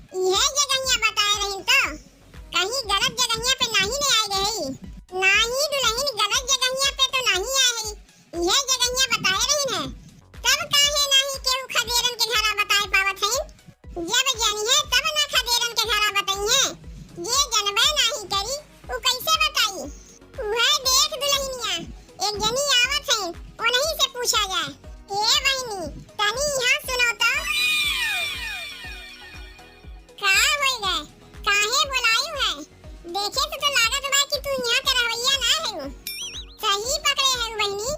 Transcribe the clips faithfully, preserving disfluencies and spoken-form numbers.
इहे जगहिया बताए रहिन तो, कहीं गलत जगहिया पे नाहीं ले आए गए हई? नाहीं दुलहिन, गलत जगहिया पे तो नाहीं आए हई, इहे जगहिया बताए रहिन है। तब काहे नाहीं केहू खदेरन के घरा बताए पावत हईन? जब जनिहे तब ना खदेरन के घरा बतइहे, जे जनबे नाहीं करी उ कैसे बताई? उहे देख दुलहिनिया, एक जनी आवत हईन, उन्हीं से पूछा जाए। ए बहिनी, तनी यहाँ सुनो तो। का होई गए? काहे बोलायु है? देखे से तो लागत बा कि तू यहाँ के रहवैया ना है। सही पकड़े है बहिनी,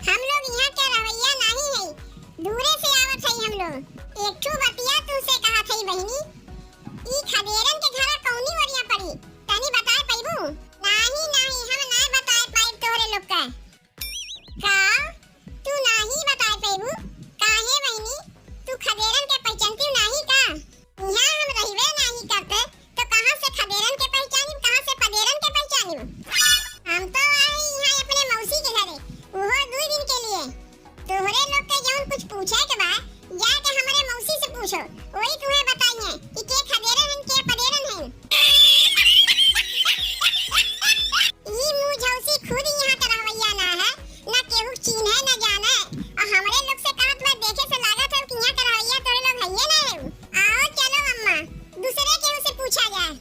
हम लोग यहाँ के रहवैया नहीं है, दूरे से आवत है हम लोग। एक ठो बतिया तुमसे कहत है बहिनी, ई खदेरन के घरा कौनी ओरिया पड़ी, तनी बताए पइबू? नाहीं, नाहीं, हम नाहीं बताए पाइब तोहरे लोग का। का? तू नाहीं बताए पइबू? काहे बहिनी? तू खदेरन के पहिचानती नाहीं का? इहाँ हम रहिबे नाहीं करते, तो कहाँ से खदेरन के पहिचानिब, कहाँ से पदेरन के पहिचानिब? हम तो आए इहाँ अपने मौसी के घरे, उहो दुई दिन के लिए। तोहरे लोग के जौन कुछ पूछे के बा, जाके हमरे मौसी से पूछो, वही तुम्हें बताइए कि के खदेरन हन, के पदेरन हन। ई मुँह झौसी खुद यहाँ के रहवैया ना है, ना केहू चीन्हे ना जाने, और हमरे लोग से कहत बा, देखे से लागत है कि यहाँ के रहवैया तोरे लोग हइये ना है। आओ चलो अम्मा, दूसरे केहू से पूछा जाए।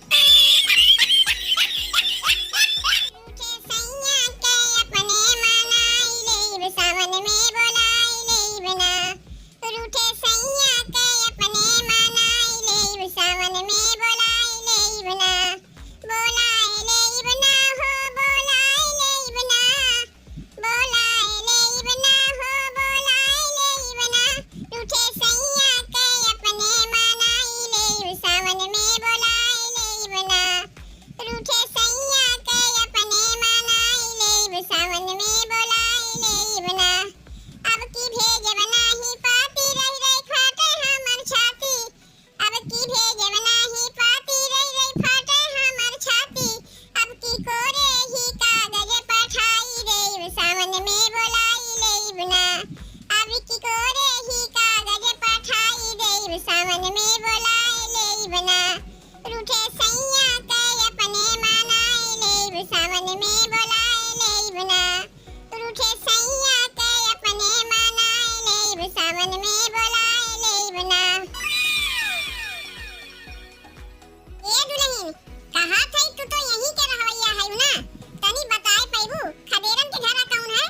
रूठे सैया के अपने मनाई लेब, सावन में बोलाई लेब ना। रूठे सैया के अपने मनाई लेब, सावन में बोलाई लेब ना। बोलाई लेब ना हो, बोलाई लेब ना। बोलाए लेइब ना हो, बोलाए लेइब ना। रूठे सैया के अपने मनाई लेइब, सावन में बोलाए लेइब ना। रूठे सैया के अपने मनाई लेइब, सावन में बोलाए लेइब ना। अब की भेजब नाही पाती, रहि रहि फाटे हमर छाती। अब की भेजब नाही पाती, रहि रहि फाटे हमर छाती। अब की कोरे ही कागज पठाई देब, सावन में बोलाई लेब ना। अब की कोरे ही कागज पठाई देब, सावन में बोलाई लेब ना। रूठे सैया के अपने मनाई लेब, सावन में बोलाई लेब ना। रूठे सैया के अपने मनाई लेब, सावन में बोलाई लेब ना। ए दुलहिन, कहा थई तू तो यहीं के रहवैया है ना, तनी बताए पैबू खदेरन के घरा कौन है?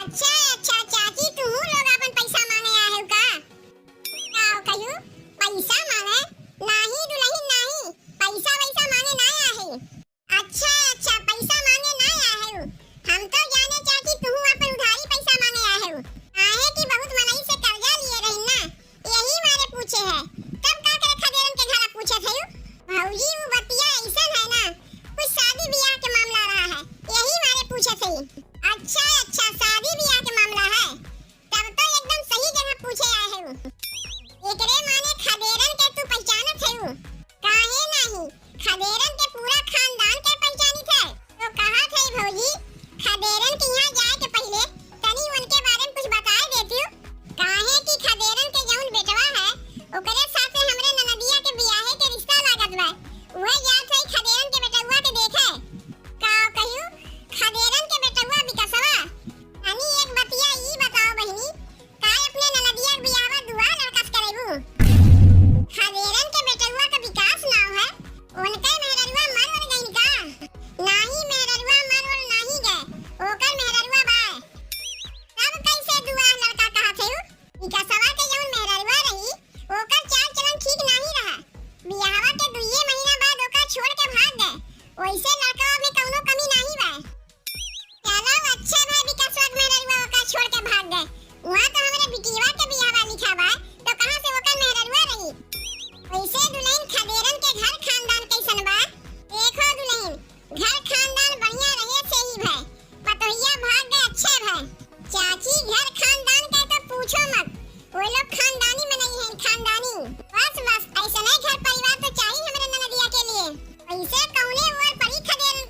अच्छा, अच्छा चाची, तू लोग अपन पैसा मांगे आए हो का? का कहियो पैसा मांगे? नाही दुलहिन नाही, पैसा वैसा मांगे ना आए है। अच्छा, अच्छा, पैसा मांगे ना आए हो। हम तो जाने चाची तू अपन उधारी पैसा मांगे आए हो। काहे कि बहुत मनई से कर्जा लिए रही ना, यही मारे पूछे है। तब का करे खदेरन के घरा पूछे थे? भौजी, वो बतिया ऐसन है ना, कुछ शादी ब्याह के मामला रहा है, यही मारे पूछे थे। अच्छा, अच्छा, शादी ब्याह के मामला है। तब तो एकदम सही जगह पूछे आए हउ। एकरे माने खदेरन के तू पहिचानत हउ? काहे नाही, खदेरन के पूरा खानदान के पहिचानित है। तो कहत है भौजी, खदेरन के यहाँ जाए के पहिले तनी उनके बारे में कुछ बताए देतिउ। काहे कि खदेरन के जौन बेटवा है, ओकरे साथे हमरे ननदिया के बियाहे के रिश्ता लागत बा। उहे जात है खदेरन के बेटवा के देखे। का कहिउ, खदेरन के बेटवा विकासवा? तनी एक बतिया ई बताओ बहिनी, का अपने ननदिया के बियाहवा दुआ लड़का से करेबू? खदेरन के बेटवा का विकास नाव है, उनके मेहररुआ मर वर गइन का? नाही, मेहररुआ मर वर नाही गए, ओकर मेहररुआ बाय। तब कैसे दुआ लड़का कहत है? विकासवा के जौन मेहररुआ रही, ओकर चाल चलन ठीक नाही रहा। बियाहवा के दुइये महीना बाद ओका छोड़ के भाग गए। वैसे लड़कवा में कौनो कमी नाही बा। चलो, अच्छा भा विकासवा के मेहररुआ ओका छोड़ के भाग गए। वहाँ तो हमरे बिटिया के बियाहवा लिखा बा, तो कहाँ से ओकर मेहररुआ रही? वैसे दुलहिन, खदेरन के घर खानदान कैसन बा? देखो दुलहिन, घर खानदान बढ़िया रहे से ही भय, पतोहिया भाग गए अच्छे भय। चाची, घर खानदान के तो पूछो मत, वो लोग खानदानी मनई हैं, खानदानी। बस बस, ऐसने घर परिवार तो चाहिए हमरे ननदिया के लिए। वैसे कौने ओर पड़ी खदेरन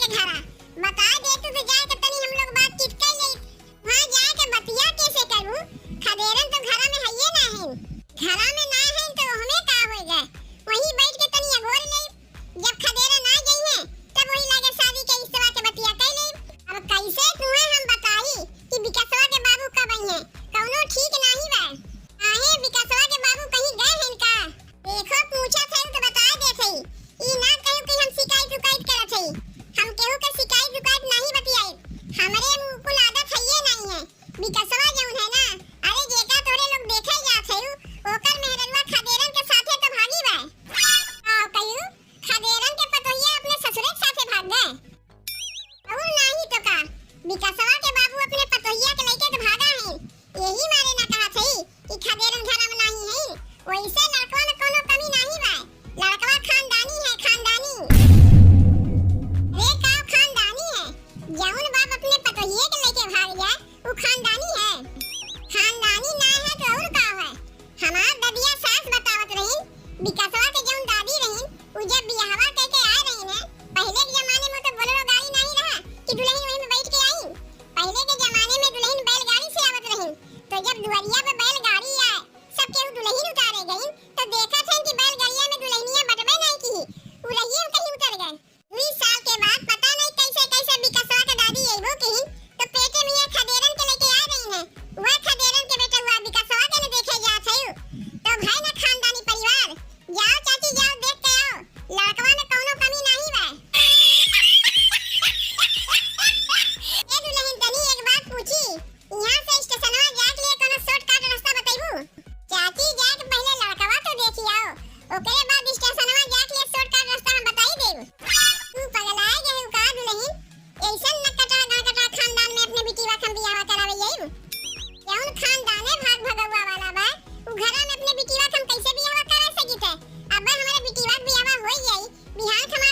उ जब बियाहवा कइके आए रहिन है, पहिले के जमाने में तो बोलेरो गाड़ी नाहीं रहा कि दुलहिन वही में बैठ के आई। पहिले के जमाने में दुलहिन बैलगाड़ी से आवत रहिन, तो जब दुआरिया पे बैलगाड़ी आए, सब केहू दुलहिन उतारे गइन, तो देखत हन कि बैलगाड़िया में दुलहिनिया बटबे नाहीं की, उ रहिए में कहीं उतर गए। दुई साल के बाद पता नहीं कैसे कैसे विकासवा के दादी अइबो किहिन, तो पेटे में ये खदेरन के लेके आ रही हैं। वह खदेरन के बेटवा विकासवा के न देखे जात है। तो भाई न खानदानी परिवार, जाओ चाची जाओ, देख के आओ, लड़कवा में कौनो कमी नहीं बा। ए दुलहिन, तनी एक बात पूछी, यहाँ से स्टेशनवा जाए के लिए कोनो शॉर्टकट रास्ता बतइबू? चाची, जाए के पहिले लड़कवा तो देखी आओ, ओकरे बाद स्टेशनवा जाए के लिए शॉर्टकट रास्ता हम बताई देब। तू पगलाए गए हो का दुलहिन? ऐसन नकटा गाकटा खानदान में अपने बिटिवा के हम बियाह करावे जाइब? जौन खानदाने भाग भगौआ वाला बा, उ घरा में अपने बिटिवा के हम कैसे बियाह करा सकित है? अब हमारे बिटिवा के बियाह हो जाई, बिहान के हम